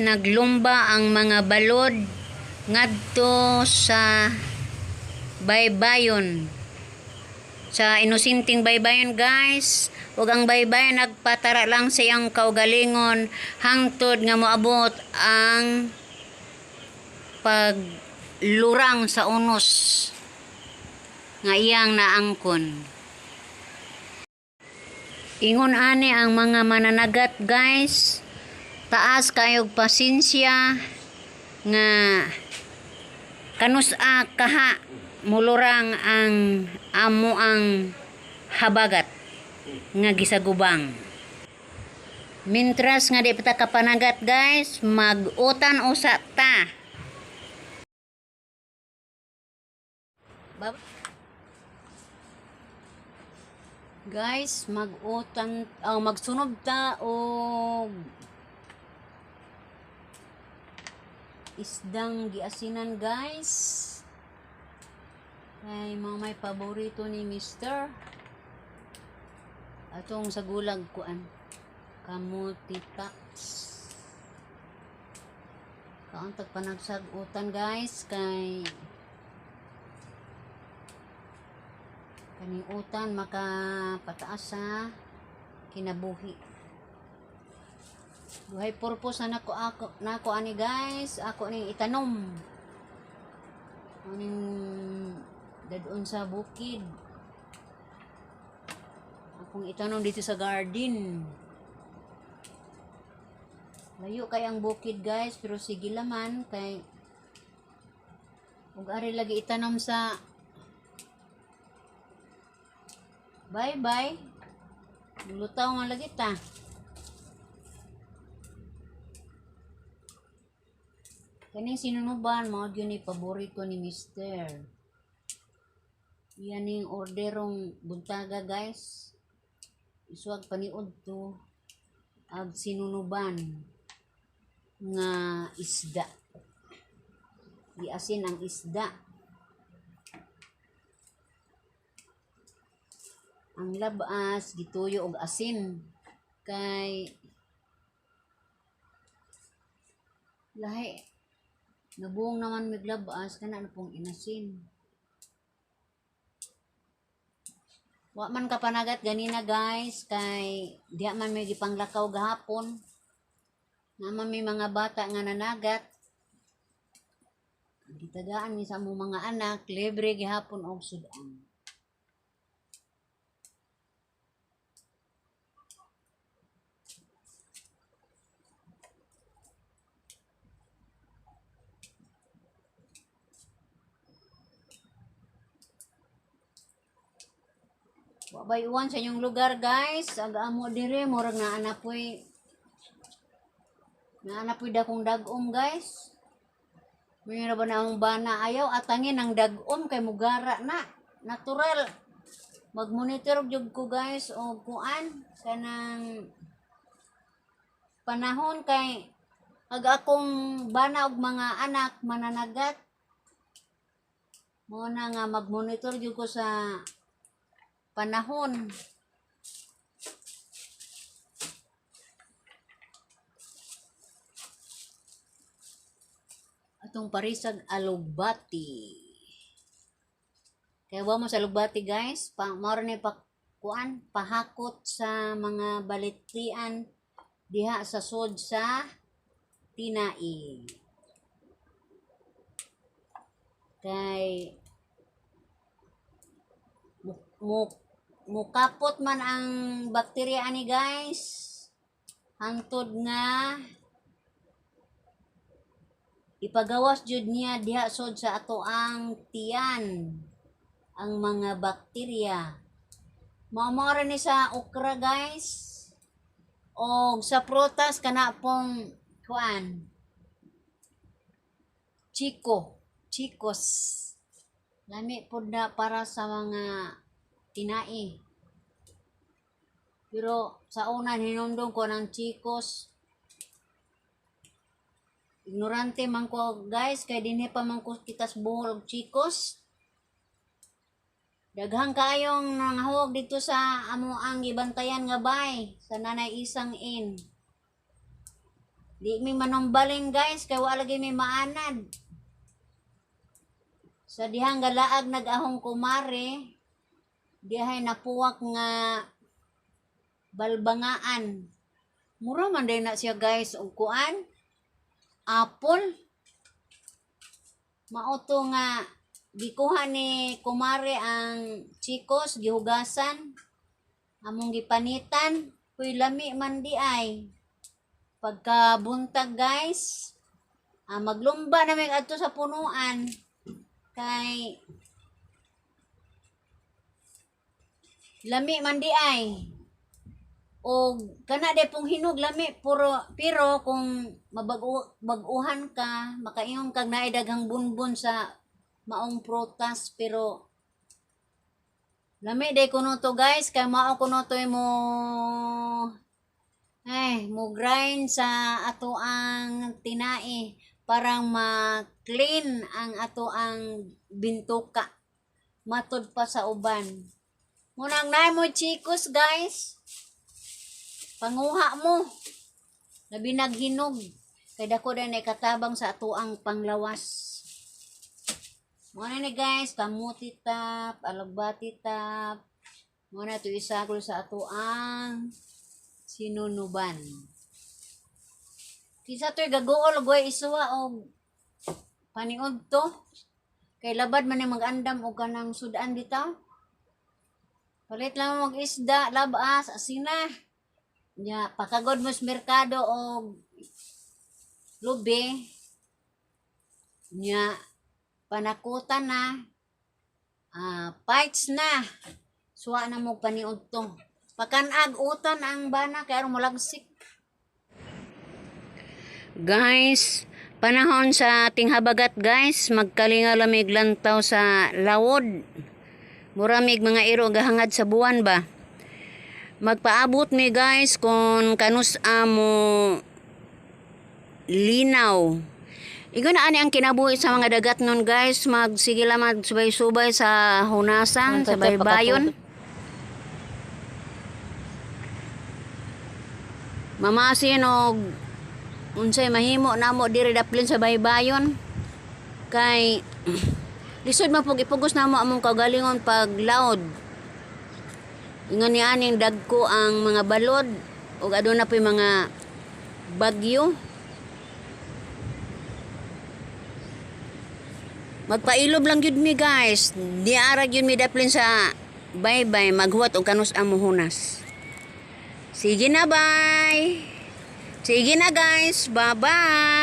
Naglumba ang mga balod ngadto sa baybayon. Sa inosenteng baybayon, guys, ug ang baybayon nagpatara lang sa iyang kaugalingon hangtod nga moabot ang paglurang sa unos nga iyang naangkon. Ingon ani ang mga mananagat, guys, taas kayog pasensya nga kanus-a kaha mulurang ang amo ang habagat nga gisagubang. Mintras nga di pa ta kapanagat, guys, mag-utan usa ta. Guys, mag-utan, oh, magsunob ta og isdang giasinan, guys. Kay mga may paborito ni Mister. Atong sa gulag kuan. Kamuti packs. Kaon tag panagsag utan, guys, kay kaning utan makapataas sa kinabuhi. Duhay purpose na nako ako nako ani, guys, ako ning itanom. Aning dadon sa bukid. Akong itanom dito sa garden. Layo kay ang bukid, guys, pero sige laman kay ug ari lagi itanom sa bye bye. Lutaw nga lagi ta. Kaning sinunuban mao gyud ni paborito ni Mister. Iyan ning orderong buntaga, guys. Isuag paniud to ag sinunuban nga isda. Giasin ang isda. Ang labas gituyo og asin kay lahi nabuong naman mig labas kana na pong inasin. Wa man kapanagat ganina, guys, kay diha man may gipanglakaw gahapon. Naman may mga bata nga nanagat. Gitagaan mi sa among mga anak, libre gihapon og sudan. Wa bay uwan sa inyong lugar, guys? Ag amo dire murag naa na poy dakong dagom, guys. May ba na among bana, ayaw atangin ang dagom kay mugara na. Natural. Magmonitor jud ko, guys, og kuan kanang panahon kay ag akong bana og mga anak mananagat. Mo na nga magmonitor jud ko sa panahon. Atong parisag alugbati. Kaya wa mo sa alugbati, guys, pa mao ni pa kuan pahakot sa mga balitian diha sa sod sa tinai. Kay mukapot man ang bakterya ani, guys. Hangtod nga ipagawas jud niya diha sod sa ato ang tiyan ang mga bakterya. Mao ra ni sa okra, guys. Og sa prutas kana pong kuan. Chico, chicos. Lami pud na para sa mga tinai. Pero sa una hinumdum ko ng chicos. Ignorante man ko, guys, kay dinhi pa man ko kitas buhol og chicos. Daghang kaayong nangahog dito sa amo ang gibantayan nga bay sa Nanay Isang Inn. Di mi manumbaling, guys, kay wala lagi mi maanad. Sa dihang galaag nag-ahong kumare, dihay napuwak nga balbangaan. Mura man day na siya, guys, og kuan apple. Mao to nga gikuha ni kumare ang chicos, gihugasan, among gipanitan. Huy, lami man di ay. Pagkabuntag, guys, maglumba na mig adto sa punuan kay lami man di ay. O kana de pong hinog, lami puro, pero kung mabag-o bag-uhan ka, makaingon kag naay daghang bunbon sa maong prutas, pero lami day kuno to, guys, kay mao kuno to mo ay mo grind sa ato ang tinai parang ma-clean ang ato ang bintuka matud pa sa uban. Munang naay mo chicos, guys, panguha mo, labi naghinog kay dako din ay katabang sa ato ang panglawas. Mo na ni, guys, kamuti top, alugbati top. Mo na to isagol sa ato ang sinunuban. Kinsa to'y gaguol og way isuwa og paniud to? Kay labad man ni mag-andam og kanang sudan dito. Palit lang mo og isda, labas, asina. Nya pakagod mo sa merkado og lubi. Nya panakutan na. Fights na. Suwa na mo paniud to. Pakanag utan ang bana kay aron molagsik. Guys, panahon sa tinghabagat, guys, magkalinga lamig lantaw sa lawod. Muramig mga iro gahangad sa buwan ba. Magpaabot mi, guys, kung kanus amo linaw. Igo na ani ang kinabuhi sa mga dagat nun, guys, magsige lang magsubay-subay sa hunasan, sa baybayon. Mamasin og unsay mahimo namo diri daplin sa baybayon kay lisod man pug ipugos namo among kaugalingon pag laod. Ingon ni aning dagko ang mga balod ug aduna po'y mga bagyo. Magpailob lang gyud mi, guys. Diara gyud mi daplin sa baybay maghuwat og kanus amo hunas. Sige na, bye. Sige na, guys. Bye-bye.